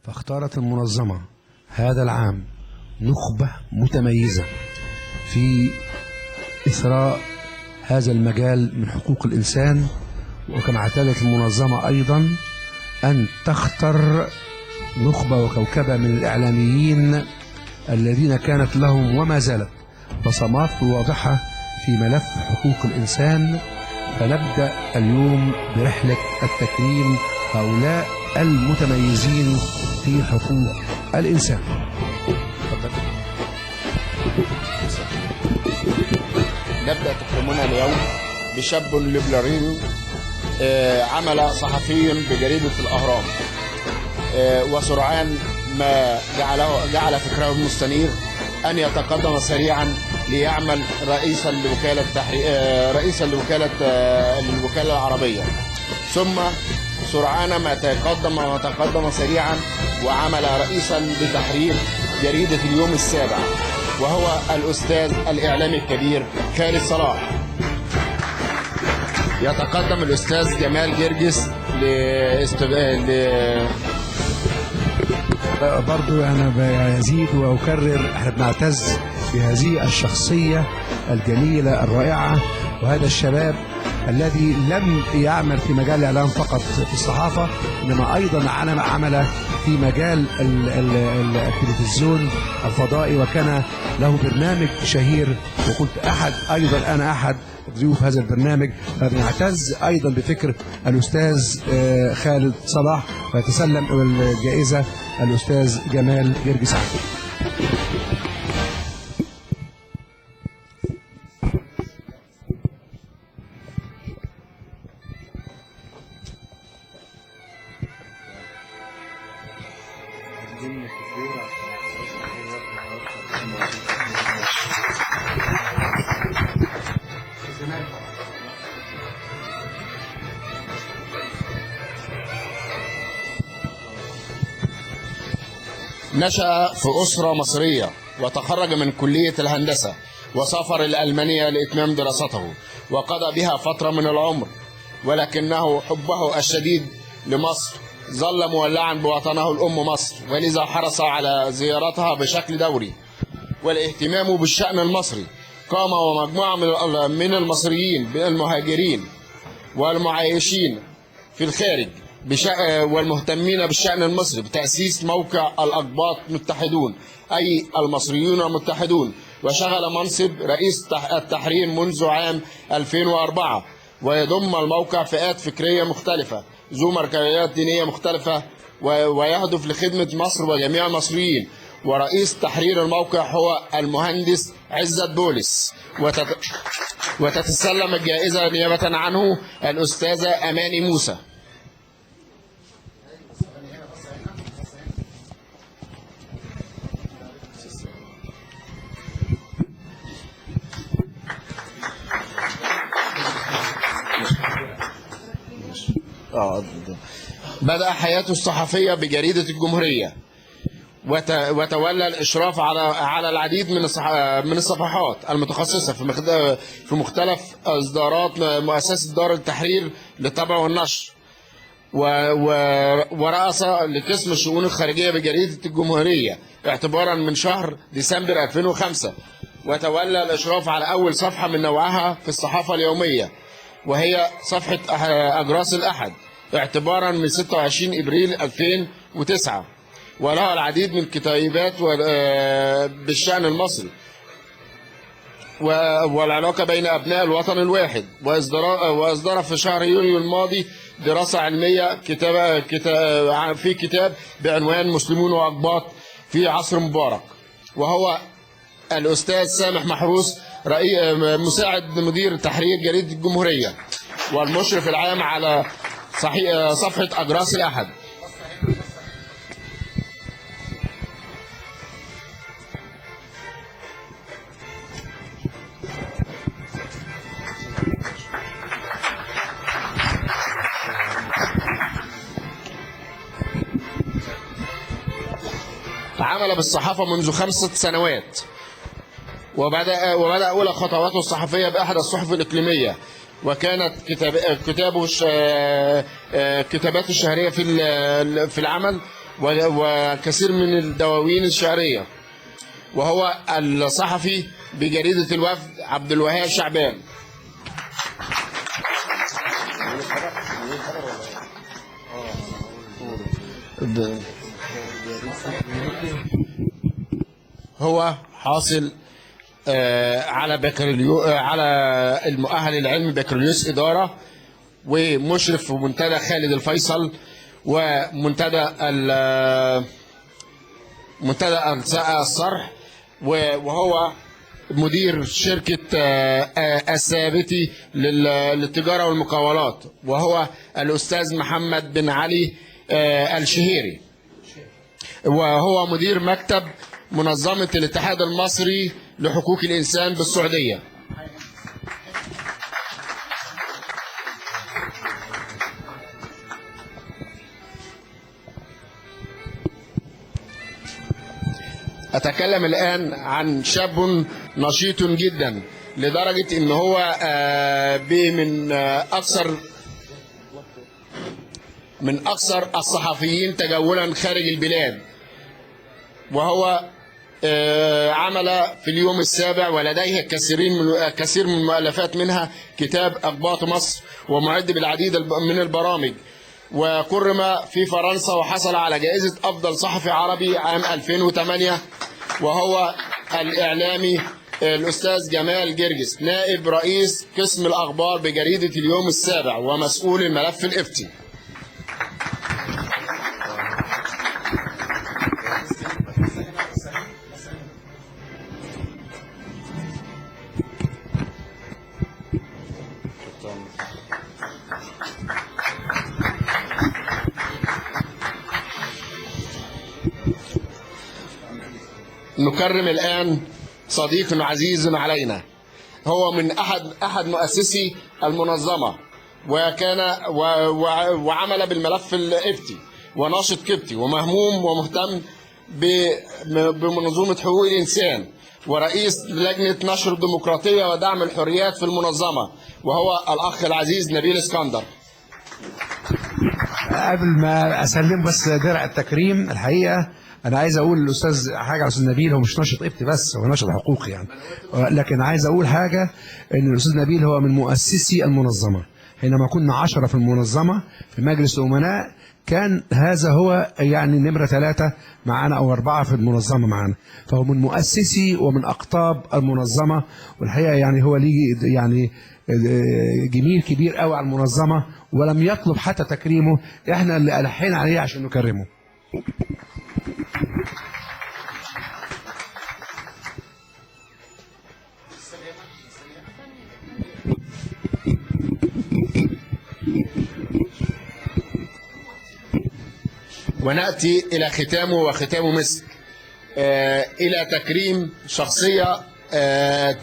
فاختارت المنظمة هذا العام نخبة متميزة في إثراء هذا المجال من حقوق الإنسان، وكما اعتادت المنظمة أيضا أن تختار نخبة وكوكبة من الإعلاميين الذين كانت لهم وما زالت بصمات واضحة في ملف حقوق الإنسان. فنبدأ اليوم برحلة التكريم هؤلاء المتميزين في حقوق الإنسان. تفضل. نبدأ تكريمنا اليوم بشاب ليبرالي عمل صحفي بجريدة الأهرام، وسرعان ما جعل فكرة المستنير أن يتقدم سريعا ليعمل رئيسا لوكالة رئيسا لوكالة للوكالة العربية، ثم سرعان ما تقدم وتقدم سريعا وعمل رئيسا لتحرير جريدة اليوم السابع، وهو الأستاذ الإعلامي الكبير خالد صلاح. يتقدم الأستاذ جمال جرجس برضو أنا بزيد وأكرر، احنا بنعتز بهذه الشخصية الجميلة الرائعة، وهذا الشباب الذي لم يعمل في مجال الإعلام فقط في الصحافة، إنما أيضا عمل في مجال التلفزيون الفضائي، وكان له برنامج شهير، وكنت أيضا أنا أحد ضيوف هذا البرنامج. فبنعتز أيضا بفكر الأستاذ خالد صلاح، ويتسلم الجائزة الأستاذ جمال جرجس عبد. نشأ في أسرة مصرية وتخرج من كلية الهندسة وسافر لألمانيا لإتمام دراسته وقضى بها فترة من العمر، ولكنه حبه الشديد لمصر ظل مولعا بوطنه الأم مصر، ولذا حرص على زيارتها بشكل دوري والاهتمام بالشأن المصري. قام ومجموعة من المصريين المهاجرين والمعايشين في الخارج والمهتمين بالشأن المصري بتأسيس موقع الأقباط متحدون، أي المصريون المتحدون، وشغل منصب رئيس التحرير منذ عام 2004. ويضم الموقع فئات فكرية مختلفة ذو مركزيات دينية مختلفة، ويهدف لخدمة مصر وجميع المصريين. ورئيس تحرير الموقع هو المهندس عزت بولس، وتتسلم الجائزة نيابة عنه الأستاذة أماني موسى. بدأ حياته الصحفية بجريدة الجمهورية، وتولى الإشراف على العديد من الصفحات المتخصصة في مختلف إصدارات مؤسسة دار التحرير للطبع والنشر، ورأس لقسم الشؤون الخارجية بجريدة الجمهورية اعتبارا من شهر ديسمبر 2005، وتولى الإشراف على أول صفحة من نوعها في الصحافة اليومية، وهي صفحة أجراس الأحد اعتبارا من 26 إبريل 2009. ولها العديد من كتيبات بالشأن المصري والعلاقة بين أبناء الوطن الواحد، وإصدر في شهر يوليو الماضي دراسة علمية في كتاب بعنوان مسلمون وأقباط في عصر مبارك، وهو الأستاذ سامح محروس مساعد مدير تحرير جريدة الجمهورية والمشرف العام على صفحة أجراس الأحد. عمل بالصحافة منذ 5 سنوات، وبدأ أولى خطواته الصحفية بأحد الصحف الإقليمية، وكانت كتاباته الشهرية في العمل وكثير من الدواوين الشعرية، وهو الصحفي بجريدة الوفد عبد الوهاب شعبان. هو حاصل على على المؤهل العلمي بكالوريوس إدارة، ومشرف في منتدى خالد الفيصل ومنتدى منتدى الصرح، وهو مدير شركة الثابتي للتجارة والمقاولات، وهو الأستاذ محمد بن علي الشهيري، وهو مدير مكتب منظمة الاتحاد المصري لحقوق الإنسان بالسعودية. أتكلم الآن عن شاب نشيط جدا لدرجة إن هو من أكثر الصحفيين تجولا خارج البلاد، وهو عمل في اليوم السابع، ولديه كثير من المؤلفات، منها كتاب أقباط مصر، ومعد بالعديد من البرامج، وكرم في فرنسا وحصل على جائزة أفضل صحفي عربي عام 2008، وهو الإعلامي الأستاذ جمال جرجس، نائب رئيس قسم الأخبار بجريدة اليوم السابع ومسؤول الملف الإفتي. نكرم الآن صديق عزيز علينا، هو من أحد مؤسسي المنظمة، وكان وعمل بالملف الإفتي، وناشط قبطي ومهموم ومهتم بمنظومة حقوق الإنسان، ورئيس لجنة نشر الديمقراطية ودعم الحريات في المنظمة، وهو الأخ العزيز نبيل اسكندر. قبل ما أسلم بس درع التكريم، الحقيقة أنا عايز أقول للأستاذ حاجة على الأستاذ نبيل، هو مش ناشط قبطي بس، هو ناشط حقوقي يعني، لكن عايز أقول حاجة إن الأستاذ نبيل هو من مؤسسي المنظمة. حينما كنا 10 في المنظمة في مجلس الأمناء، كان هذا هو يعني نمرة 3 معانا أو 4 في المنظمة معانا، فهو من مؤسسي ومن أقطاب المنظمة، والحقيقة يعني هو ليه يعني جميل كبير قوي على المنظمة، ولم يطلب حتى تكريمه، إحنا اللي ألحينا عليه عشان نكرمه. ونأتي إلى ختامه وختامه مسك، إلى تكريم شخصية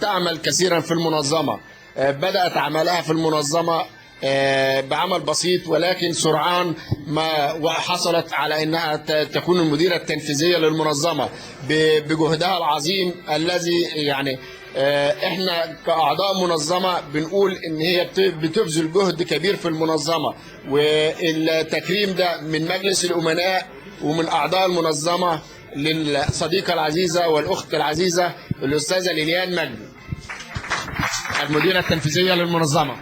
تعمل كثيرا في المنظمة، بدأت عملها في المنظمة بعمل بسيط، ولكن سرعان ما حصلت على أنها تكون المديرة التنفيذية للمنظمة بجهدها العظيم الذي يعني احنا كأعضاء منظمة بنقول ان هي بتبذل جهد كبير في المنظمة، والتكريم ده من مجلس الأمناء ومن أعضاء المنظمة للصديقة العزيزة والأخت العزيزة الأستاذة ليليان مجدي، المديرة التنفيذية للمنظمة.